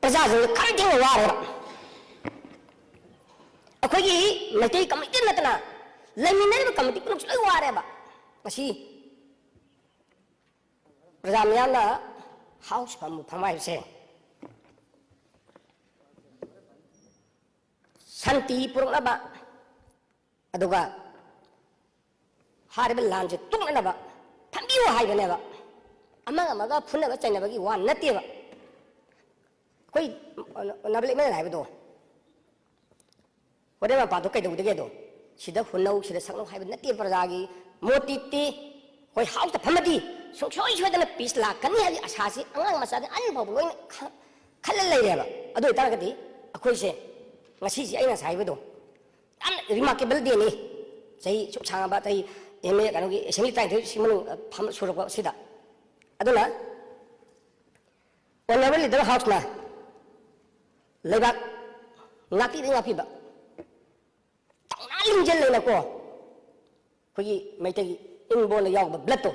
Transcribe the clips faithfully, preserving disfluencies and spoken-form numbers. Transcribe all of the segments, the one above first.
ꯄ꯭ꯔꯖꯥꯁꯤꯡꯁꯦ ꯈꯝ ꯊꯦꯡꯅ ꯋꯥꯔꯦꯕ꯫ ꯑꯩꯈꯣꯏꯒꯤ ꯃꯩꯇꯩ ꯀꯝꯃꯤꯇꯤ ꯅꯠꯇꯅ ꯂꯩꯃꯤꯟꯅꯔꯤꯕ ꯀꯝꯃꯤꯇꯤ ꯄꯨꯝꯅꯃꯛꯁꯨ ꯂꯣꯏ ꯋꯥꯔꯦꯕ꯫ ꯉꯁꯤ ꯄ꯭ꯔꯖꯥ ꯃꯤꯌꯥꯝꯅ ꯍꯥꯎꯁ ꯐꯝ ꯐꯝ ꯍꯥꯏꯕꯁꯦ ꯁꯥꯟꯇꯤ ꯄꯨꯔꯛꯅꯕ, ꯑꯗꯨꯒ ꯍꯥꯏꯔꯤꯕ ꯂꯥꯟꯁꯦ ꯇꯣꯛꯅꯅꯕ ꯊꯝꯕꯤꯌꯨ ꯍꯥꯏꯕꯅꯦꯕ꯫ ꯑꯃꯒ ꯑꯃꯒ ꯐꯨꯅꯕ ꯆꯩꯅꯕꯒꯤ ꯋꯥ ꯅꯠꯇꯦꯕ꯫ ꯑꯩꯈꯣꯏ ꯑꯣꯅꯔꯦꯕꯜ ꯑꯦꯝ ꯑꯦꯜ ꯑꯦ ꯍꯥꯏꯕꯗꯣ, ꯍꯣꯔꯦꯟ ꯃꯄꯥꯗꯣ ꯀꯩꯗꯧꯗꯒꯦꯗꯣ, ꯁꯤꯗ ꯍꯨꯟꯅꯧ, ꯁꯤꯗ ꯁꯛꯅꯧ ꯍꯥꯏꯕ ꯅꯠꯇꯦ꯫ ꯄ꯭ꯔꯖꯥꯒꯤ ꯃꯣꯠꯇꯤ ꯇꯤ, ꯑꯩꯈꯣꯏ ꯍꯥꯎꯁꯇ ꯐꯝꯃꯗꯤ ꯁꯨꯡꯁꯣꯏ ꯁꯣꯏꯗꯅ ꯄꯤꯁ ꯂꯥꯛꯀꯅꯤ ꯍꯥꯏꯕꯒꯤ ꯑꯁꯥꯁꯤ ꯑꯉꯥꯡ ꯃꯆꯥꯗꯤ ꯑꯍꯟ ꯐꯥꯎꯕ ꯂꯣꯏꯅ ꯈ-, ꯈꯜꯂ ꯂꯩꯔꯦꯕ꯫ ꯑꯗꯨ ꯑꯣꯏꯇꯥꯔꯒꯗꯤ ꯑꯩꯈꯣꯏꯁꯦ ꯉꯁꯤꯁꯦ ꯑꯩꯅ ꯉꯁꯥꯏ ꯍꯥꯏꯕꯗꯣ ꯌꯥꯝꯅ ꯔꯤꯃꯥꯔꯀꯦꯕꯜ ꯗꯦꯅꯤ꯫ ꯆꯍꯤ ꯁꯨꯛ ꯁꯥꯡꯉꯕ, ꯆꯍꯤ ꯑꯦꯝ ꯑꯦ ꯀꯩꯅꯣꯒꯤ ꯑꯦꯁꯦꯝꯕ꯭ꯂꯤ ꯇꯔꯥꯅꯤꯊꯣꯏ ꯁꯤ ꯃꯅꯨꯡ, ꯑ, ꯐꯝ-, ꯁꯨꯔꯛꯄ ꯁꯤꯗ꯫ ꯑꯗꯨꯅ ꯑꯣꯅꯔꯦꯕꯜ ꯂꯤꯗꯔ ꯍꯥꯎꯁꯅ ꯂꯩꯕꯥꯛ ꯉꯥꯛꯄꯤꯕ ꯉꯥꯛꯄꯤꯕ ꯊꯧꯅꯥ ꯂꯤꯡꯖꯦꯜ ꯂꯩꯅꯀꯣ, ꯑꯩꯈꯣꯏꯒꯤ ꯃꯩꯇꯩꯒꯤ ꯏꯟꯕꯣꯟꯗ ꯌꯥꯎꯕ ꯕ꯭ꯂꯠꯇꯣ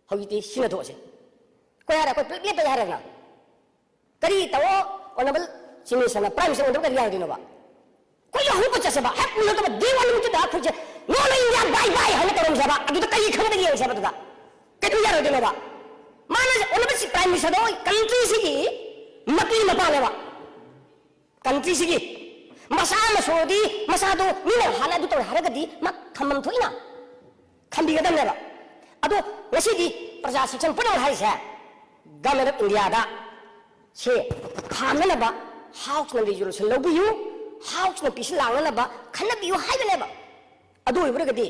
ꯍꯧꯖꯤꯛꯇꯤ ꯁꯤꯖꯤꯟꯅꯊꯣꯛꯑꯁꯦ꯫ ꯑꯩꯈꯣꯏ ꯍꯥꯏꯔꯦ, ꯑꯩꯈꯣꯏ ꯄꯨꯂꯞ ꯂꯦꯞꯄꯒꯦ ꯍꯥꯏꯔꯦꯗꯅ꯫ ꯀꯔꯤ ꯇꯧꯑꯣ, ꯑꯣꯅꯔꯦꯕꯜ ꯆꯤꯐ ꯃꯤꯅꯤꯁꯇꯔꯅ ꯄ꯭ꯔꯥꯏꯝ ꯃꯤꯅꯤꯁꯇꯔ ꯑꯣꯟꯗꯕ ꯀꯔꯤ ꯌꯥꯔꯣꯏꯗꯣꯏꯅꯣꯕ? ꯑꯩꯈꯣꯏꯁꯨ ꯍꯧꯒꯠ ꯆꯠꯁꯦꯕ, ꯍꯦꯛ ꯎꯅꯗꯕ ꯗꯦ ꯋꯥꯟ ꯅꯨꯃꯤꯠꯇꯨꯗ ꯑꯩꯈꯣꯏꯁꯦ "No, no, India, bye, bye" ꯍꯥꯏꯅ ꯇꯧꯔꯝꯁꯦꯕ꯫ ꯑꯗꯨꯗ ꯀꯔꯤ ꯈꯪꯕꯗ ꯌꯦꯡꯁꯦꯕ ꯑꯗꯨꯗ? ꯀꯩꯗꯧ ꯌꯥꯔꯣꯏꯗꯣꯏꯅꯣꯕ? ꯃꯥꯅ ꯑꯣꯅꯔꯦꯕꯜ ꯄ꯭ꯔꯥꯏꯝ ꯃꯤꯅꯤꯁꯇꯔꯗꯣ ꯀꯟꯇ꯭ꯔꯤꯁꯤꯒꯤ ꯃꯄꯤ ꯃꯄꯥꯅꯦꯕ꯫ ꯀꯟꯇ꯭ꯔꯤꯁꯤꯒꯤ ꯃꯆꯥ ꯑꯃ ꯁꯣꯛꯑꯗꯤ ꯃꯆꯥꯗꯣ ꯃꯤꯅ ꯍꯥꯟꯅ ꯑꯗꯨ ꯇꯧꯔꯦ ꯍꯥꯏꯔꯒꯗꯤ ꯃꯥ ꯈꯝꯕꯝ ꯊꯣꯛꯏꯅ ꯈꯝꯕꯤꯒꯗꯕꯅꯦꯕ꯫ ꯑꯗꯣ ꯉꯁꯤꯗꯤ ꯄ꯭ꯔꯖꯥ ꯁꯦꯛꯁꯟ ꯄꯨꯝꯅꯃꯛ ꯍꯥꯏꯔꯤꯁꯦ ꯒꯚꯔꯟꯃꯦꯟ ꯑꯣꯐ ꯏꯟꯗꯤꯌꯥꯗ ꯁꯦ ꯈꯥꯝꯅꯅꯕ ꯍꯥꯎꯁꯅ ꯔꯤꯖꯣꯂꯨꯁꯟ ꯂꯧꯕꯤꯌꯨ, ꯍꯥꯎꯁꯅ ꯄꯤꯁ ꯂꯥꯡꯅꯅꯕ ꯈꯟꯅꯕꯤꯌꯨ ꯍꯥꯏꯕꯅꯦꯕ꯫ ꯑꯗꯨ ꯑꯣꯏꯕꯤꯔꯒꯗꯤ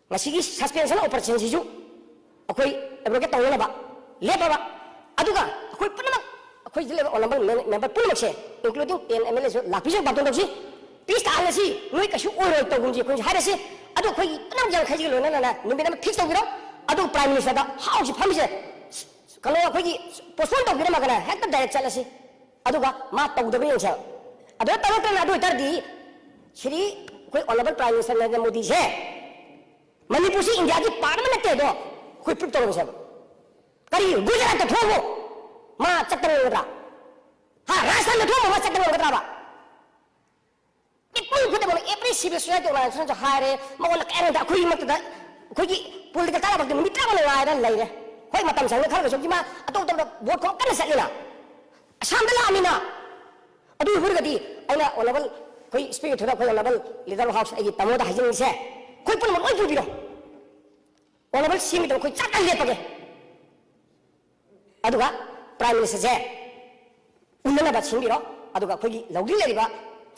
ꯉꯁꯤꯒꯤ ꯁꯁꯄꯦꯟꯁꯟ ꯑꯣꯄꯔꯦꯁꯟꯁꯤꯁꯨ ꯑꯩꯈꯣꯏ ꯑꯦꯕ꯭ꯔꯣꯒꯦꯠ ꯇꯧꯅꯅꯕ ꯂꯦꯞꯄꯕ꯫ ꯑꯗꯨꯒ ꯑꯩꯈꯣꯏ ꯄꯨꯝꯅꯃꯛ, ꯑꯩꯈꯣꯏ ꯂꯩꯔꯤꯕ ꯑꯣꯅꯔꯦꯕꯜ ꯃꯦꯝꯕꯔ ꯄꯨꯝꯅꯃꯛꯁꯦ, ꯏꯟꯀ꯭ꯂꯨꯗꯤꯡ ꯇꯦꯟ ꯑꯦꯝ ꯑꯦꯜ ꯑꯦꯁꯨ ꯂꯥꯛꯄꯤꯁꯨ ꯕꯥꯇꯣꯟ ꯇꯧꯁꯤ, ꯄꯤꯁ ꯇꯥꯍꯜꯂꯁꯤ, ꯅꯣꯏ ꯀꯩꯁꯨ ꯑꯣꯏꯔꯣꯏ ꯇꯧꯒꯨꯝꯁꯤ ꯑꯩꯈꯣꯏꯁꯨ ꯍꯥꯏꯔꯁꯤ꯫ ꯑꯗꯣ ꯑꯩꯈꯣꯏꯒꯤ ꯄꯨꯝꯅꯃꯛ ꯌꯥꯡꯈꯩꯁꯤꯒ ꯂꯣꯏꯅꯅ ꯅꯨꯃꯤꯠ ꯑꯃ ꯐꯤꯛꯁ ꯇꯧꯕꯤꯔꯣ꯫ ꯑꯗꯨ ꯄ꯭ꯔꯥꯏꯝ ꯃꯤꯅꯤꯁꯇꯔꯗ ꯍꯥꯎꯁꯤ ꯐꯝꯃꯤꯁꯦ ꯀꯩꯅꯣ ꯑꯩꯈꯣꯏꯒꯤ ꯄꯣꯁꯄꯣꯟ ꯇꯧꯕꯤꯔꯝꯃꯒꯅ ꯍꯦꯛꯇ ꯗꯥꯏꯔꯦꯛ ꯆꯠꯂꯁꯤ꯫ ꯑꯗꯨꯒ ꯃꯥ ꯇꯧꯗꯕ ꯌꯦꯡꯁꯦꯕ꯫ ꯑꯗꯨ ꯇꯧꯔꯛꯇ꯭ꯔꯅ ꯑꯗꯨ ꯑꯣꯏꯇꯥꯔꯗꯤ ꯁꯤꯗꯤ ꯑꯩꯈꯣꯏ ꯑꯣꯅꯔꯦꯕꯜ ꯄ꯭ꯔꯥꯏꯝ ꯃꯤꯅꯤꯁꯇꯔ ꯅꯔꯦꯟꯗ꯭ꯔ ꯃꯣꯗꯤꯁꯦ ꯃꯅꯤꯄꯨꯔꯁꯤ ꯏꯟꯗꯤꯌꯥꯒꯤ ꯄꯥꯔꯠ ꯑꯃ ꯅꯠꯇꯦ꯫ ꯑꯗꯣ ꯑꯩꯈꯣꯏ ꯄ꯭ꯔꯨꯞ ꯇꯧꯔꯝꯁꯦꯕ꯫ ꯀꯔꯤ ꯒꯨꯖꯔꯥꯠꯇ ꯊꯣꯛꯑꯣ, ꯃꯥ ꯆꯠꯇꯅ ꯂꯩꯒꯗ꯭ꯔꯥ? ꯍꯥ, ꯔꯥꯖꯁꯊꯥꯟꯗ ꯊꯣꯛꯑꯝꯃꯒ ꯆꯠꯄ ꯉꯝꯒꯗ꯭ꯔꯕ? ꯃꯤꯄꯨꯝ ꯈꯨꯗꯤꯡꯃꯛꯅ, every civil society organization ꯁꯨ ꯍꯥꯏꯔꯦ, ꯃꯉꯣꯟꯗ ꯀꯔꯤꯝꯇ ꯑꯩꯈꯣꯏꯃꯛꯇꯗ, ꯑꯩꯈꯣꯏꯒꯤ political ꯀꯥꯟꯅꯕ ꯅꯨꯃꯤꯠ ꯇꯔꯥꯃꯉꯥ ꯉꯥꯏꯔ ꯂꯩꯔꯦ꯫ ꯍꯣꯏ, ꯃꯇꯝ ꯁꯪꯅ ꯈꯜꯂꯒꯁꯨ ꯍꯧꯖꯤꯛ ꯃꯥ ꯑꯇꯣꯞ ꯑꯇꯣꯞꯄ vote ꯈꯣꯝ ꯀꯟꯅ ꯆꯠꯂꯤꯅ꯫ ꯑꯁꯥꯝꯗ ꯂꯥꯛꯑꯃꯤꯅ꯫ ꯑꯗꯨ ꯑꯣꯏꯔꯒꯗꯤ ꯑꯩꯅ honourable, ꯑꯩꯈꯣꯏ speaker ꯊꯣꯏꯅ ꯑꯩꯈꯣꯏ honourable leader of house ꯑꯩꯒꯤ ꯇꯥꯃꯣꯗ ꯍꯥꯏꯖꯅꯤꯡꯉꯤꯁꯦ, ꯑꯩꯈꯣꯏ ꯄꯨꯝꯅꯃꯛ ꯂꯣꯏ ꯄꯨꯕꯤꯔꯣ꯫ Honourable ꯁꯤ ꯑꯦꯝꯒꯤꯗꯃꯛ ꯑꯩꯈꯣꯏ ꯆꯞ ꯆꯥꯅ ꯂꯦꯞꯄꯒꯦ꯫ ꯑꯗꯨꯒ Prime Minister ꯁꯦ ꯎꯅꯅꯕ ꯁꯤꯟꯕꯤꯔꯣ꯫ ꯑꯗꯨꯒ ꯑꯩꯈꯣꯏꯒꯤ ꯂꯧꯗ꯭ꯔꯤ ꯂꯩꯔꯤꯕ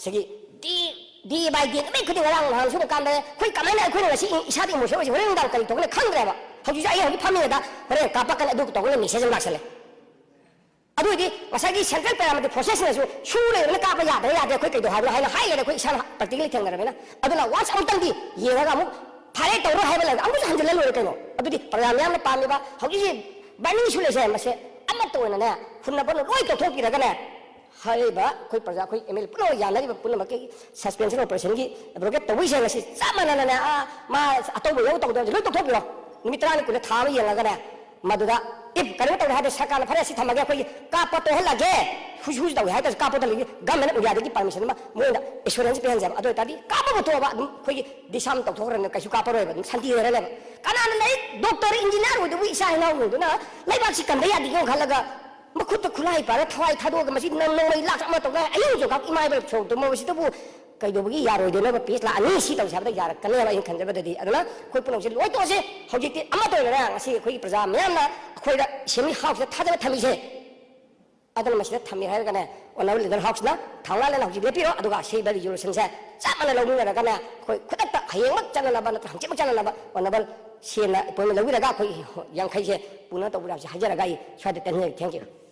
ꯁꯤꯒꯤ day, day by day ꯅꯨꯃꯤꯠ ꯈꯨꯗꯤꯡ ꯉꯔꯥꯡ ꯅꯍꯥꯟ ꯁꯨꯝꯕ ꯀꯥꯟꯗ ꯑꯩꯈꯣꯏ ꯀꯃꯥꯏꯅ ꯑꯩꯈꯣꯏꯅ ꯉꯁꯤ ꯏꯁꯥꯗ emotional ꯑꯣꯏꯁꯦ, ꯍꯣꯔꯦꯟ ꯅꯨꯡꯗꯥꯡ ꯀꯔꯤ ꯇꯧꯒꯅꯤ ꯈꯪꯗ꯭ꯔꯦꯕ꯫ ꯍꯧꯖꯤꯛꯁꯨ ꯑꯩ ꯍꯧꯖꯤꯛ ꯐꯝꯃꯤꯉꯩꯗ ꯍꯣꯔꯦꯟ ꯀꯥꯞꯄꯛꯀꯅꯤ ꯑꯗꯨ ꯇꯧꯒꯅꯤ message ꯑꯃ ꯂꯥꯛꯁꯜꯂꯦ꯫ ꯑꯗꯨ ꯑꯣꯏꯗꯤ ꯉꯁꯥꯏꯒꯤ central paramilitary force ꯁꯤꯡꯅꯁꯨ ꯁꯨ ꯂꯩꯔꯕꯅꯤꯅ ꯀꯥꯞꯄ ꯌꯥꯗ꯭ꯔꯦ, ꯌꯥꯗ꯭ꯔꯦ, ꯑꯩꯈꯣꯏ ꯀꯩꯗꯧ ꯍꯥꯏꯕꯅꯣ ꯍꯥꯏꯅ ꯍꯥꯏ ꯂꯩꯔꯦ, ꯑꯩꯈꯣꯏ ꯏꯁꯥꯅ practically ꯊꯦꯡꯅꯔꯕꯅꯤꯅ꯫ ꯑꯗꯨꯅ once ꯑꯃꯨꯛꯇꯪꯗꯤ ꯌꯦꯡꯉꯒ ꯑꯃꯨꯛ ꯐꯔꯦ ꯇꯧꯔꯣ ꯍꯥꯏꯕ ꯂꯩꯔꯒ ꯑꯃꯨꯛꯁꯨ ꯍꯟꯖꯤꯜꯂ ꯂꯣꯏꯔꯦ ꯀꯩꯅꯣ꯫ ꯑꯗꯨꯗꯤ ꯄ꯭ꯔꯖꯥ ꯃꯌꯥꯝꯅ ꯄꯥꯝꯃꯤꯕ ꯍꯧꯖꯤꯛꯁꯤ burning issue ꯂꯩꯁꯦ ꯃꯁꯦ ꯑꯃꯠꯇ ꯑꯣꯏꯅꯅꯦ, ꯐꯨꯟꯅ ꯐꯨꯟꯅ ꯂꯣꯏ ꯇꯧꯊꯣꯛꯄꯤꯔꯒꯅꯦ, ꯍꯥꯏꯔꯤꯕ ꯑꯩꯈꯣꯏ ꯄ꯭ꯔꯖꯥ, ꯑꯩꯈꯣꯏ MLA ꯄꯨꯝꯅꯃꯛ ꯌꯥꯅꯔꯤꯕ ꯄꯨꯝꯅꯃꯛꯀꯤ suspension operation ꯒꯤ abrogate ꯇꯧꯕꯩꯁꯦ ꯉꯁꯤ ꯆꯞ ꯃꯥꯟꯅꯅꯅꯦ, ꯑꯥ, ꯃꯥ ꯑꯇꯧꯕ ꯌꯥꯎ ꯇꯧꯗꯕꯁꯦ ꯂꯣꯏ ꯇꯧꯊꯣꯛꯄꯤꯔꯣ꯫ ꯅꯨꯃꯤꯠ ꯇꯔꯥꯅꯤ ꯀꯨꯟꯅꯤ ꯊꯥ ꯑꯃ ꯌꯦꯡꯉꯒꯅꯦ, ꯃꯗꯨꯗ if ꯀꯩꯅꯣ ꯇꯧꯔꯦ ꯍꯥꯏꯔꯗꯤ ꯁꯔꯀꯥꯔꯅ ꯐꯔꯦ ꯁꯤ ꯊꯝꯃꯒꯦ, ꯑꯩꯈꯣꯏꯒꯤ ꯀꯥꯞꯄ ꯇꯣꯛꯍꯜꯂꯒꯦ, ꯍꯨꯁ ꯍꯨꯁ ꯇꯧꯒꯦ ꯍꯥꯏ ꯇꯥꯔꯁꯨ ꯀꯥꯞꯄ ꯇꯣꯛꯍꯜꯂꯒꯦ, government of India ꯗꯒꯤ permission ꯑꯃ ꯃꯣꯏꯗ assurance ꯄꯤꯍꯟꯁꯦꯕ꯫ ꯑꯗꯨ ꯑꯣꯏ ꯇꯥꯔꯗꯤ ꯀꯥꯞꯄꯕꯨ ꯇꯣꯛꯑꯕ ꯑꯗꯨꯝ ꯑꯩꯈꯣꯏꯒꯤ disarm ꯇꯧꯊꯣꯛꯈ꯭ꯔꯅꯤ, ꯀꯩꯁꯨ ꯀꯥꯞꯄꯔꯣꯏꯕ, ꯑꯗꯨꯝ ꯁꯥꯟꯇꯤ ꯂꯩꯔꯅꯦꯕ꯫ ꯀꯅꯥꯅ ꯂꯥꯏꯔꯤꯛ doctor engineer ꯑꯣꯏꯗꯕꯨ ꯏꯆꯥ ꯏꯅꯥꯎꯁꯤꯡꯗꯨꯅ ꯂꯩꯕꯥꯛꯁꯤ ꯀꯟꯕ ꯌꯥꯗꯦ ꯈꯜꯂꯒ ꯃꯈꯨꯠꯇ ꯈꯨꯠꯂꯥꯏ ꯄꯥꯏꯔ ꯊꯋꯥꯏ ꯊꯥꯗꯣꯛꯑꯒ ꯃꯁꯤ ꯅꯣꯡ ꯅꯣꯡꯃꯩ ꯂꯥꯛ ꯑꯃ ꯇꯧꯅ ꯑꯍꯤꯡ ꯖꯣꯒꯥꯞ ꯏꯃꯥ ꯏꯕꯦꯜ ꯁꯣꯔꯣꯛꯇ ꯃꯣꯏꯁꯤꯗꯕꯨ ꯀꯩꯗꯧꯕꯒꯤ ꯌꯥꯔꯣꯏꯗꯣꯏꯅꯣꯕ? Peace ꯂꯥꯛꯑꯅꯤ ꯁꯤ ꯇꯧꯁꯦ ꯍꯥꯏꯕꯗ ꯌꯥꯔꯛꯀꯅꯦꯕ ꯑꯩꯅ ꯈꯟꯖꯕꯗꯗꯤ꯫ ꯑꯗꯨꯅ ꯑꯩꯈꯣꯏ ꯄꯨꯝꯅꯃꯛꯁꯦ ꯂꯣꯏ ꯇꯣꯛꯑꯁꯤ꯫ ꯍꯧꯖꯤꯛꯇꯤ ꯑꯃꯠꯇ ꯑꯣꯏꯅꯅꯦ ꯉꯁꯤ ꯑꯩꯈꯣꯏꯒꯤ ꯄ꯭ꯔꯖꯥ ꯃꯌꯥꯝꯅ ꯑꯩꯈꯣꯏꯗ assembly house ꯇ ꯊꯥꯖꯕ ꯊꯝꯃꯤꯁꯦ꯫ ꯑꯗꯨꯅ ꯃꯁꯤꯗ ꯊꯝꯃꯤ ꯍꯥꯏꯔꯒꯅꯦ, honourable leader house ꯅ ꯊꯧꯅꯥ ꯂꯩꯅ ꯍꯧꯖꯤꯛ ꯂꯦꯞꯄꯤꯔꯣ, ꯑꯗꯨꯒ ꯑꯁꯤꯕ resolution ꯁꯦ ꯆꯞ ꯃꯥꯟꯅ ꯂꯧꯃꯤꯟꯅꯔꯒꯅꯦ ꯑꯩꯈꯣꯏ ꯈꯨꯗꯛꯇ ꯍꯌꯦꯡꯃꯛ ꯆꯠꯅꯅꯕ ꯅꯠꯇ꯭ꯔꯒ ꯍꯪꯆꯤꯠꯃꯛ ꯆꯠꯅꯅꯕ honourable ꯁꯦꯝꯅ appointment ꯂꯧꯕꯤꯔꯒ ꯑꯩꯈꯣꯏ ꯌꯥꯡꯈꯩꯁꯦ ꯄꯨꯅꯕ ꯇꯧꯕꯤꯔꯣ ꯍꯥꯏꯕꯁꯦ ꯍꯥꯏꯖꯔꯒ ꯑꯩ ꯁ꯭ꯋꯥꯏꯗ ꯇꯦꯟꯖꯔꯒꯦ꯫ Thank you꯫